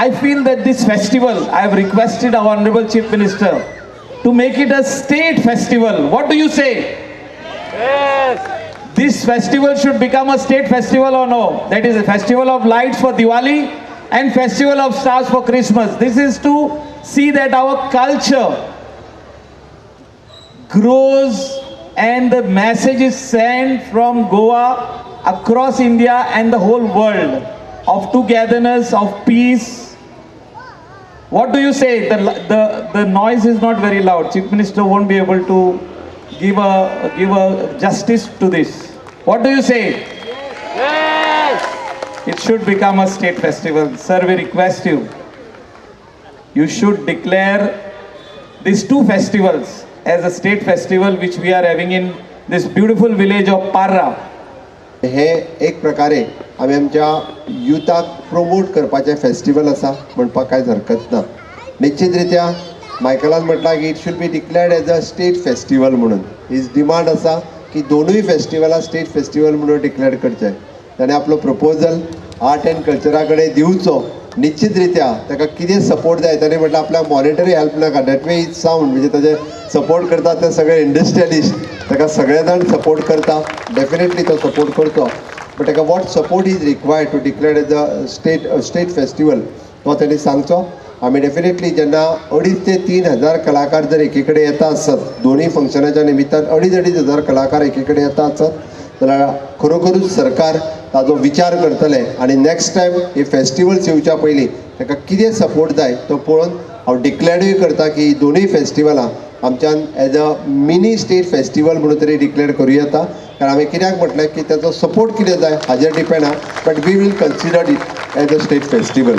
I feel that this festival, I have requested our Honorable Chief Minister to make it a state festival. What do you say? Yes. This festival should become a state festival or no? That is a festival of lights for Diwali and festival of stars for Christmas. This is to see that our culture grows and the message is sent from Goa across India and the whole world of togetherness, of peace. What do you say? The noise is not very loud. Chief Minister won't be able to give a justice to this. What do you say? Yes. It should become a state festival. Sir, we request you. You should declare these two festivals as a state festival, which we are having in this beautiful village of Parra. हे एक प्रकारे आमी आमच्या युथाक promote करपाचें festival आसा म्हणपाक कांयच हरकत ना. निश्चित रित्या मायकलान म्हटलां की it should be declared as a state festival म्हणून. His demand आसा की दोनूय फेस्टिवलां स्टेट फेस्टिवल म्हणून डिक्लेअर करचें. ताणें आपलो प्रपोजल आर्ट एंड कल्चरा कडेन दिवचो. निश्चित रित्या ताका कितें सपोर्ट जाय, ताणें म्हटल्यार आपल्याक मॉनिटरी हेल्प नाका. That way is sound, म्हणजे ताजे सपोर्ट करता ते सगळे इंडस्ट्रियलिस्ट, ताका सगळे जाण सपोर्ट करता. डेफिनेटली तो सपोर्ट करचो, बट ताका what support is required to declare as a state festival, तो ताणें सांगचो. आमी डेफिनेटली जेन्ना 2,500 ते 3,000 कलाकार जर एकी कडेन येता आसत, दोनूय फंक्शनाच्या निमित्तान अडीच अडीच हजार कलाकार एकी कडेन येता आसत जाल्यार खरोखरूच सरकार ताजो विचार करतलें आनी नेक्स्ट टायम ही फेस्टिवल्स येवच्या पयलीं ताका कितें सपोर्ट जाय तो पळोवन हांव डिक्लेरूय करता की दोनूय फेस्टिवलां आमच्यान as a mini state festival म्हणून तरी डिक्लेअर करूं येता. कारण हांवें कित्याक म्हटलें की ताचो सपोर्ट कितें जाय हाजेर डिपेंड आहा, but we will consider it as a state festival.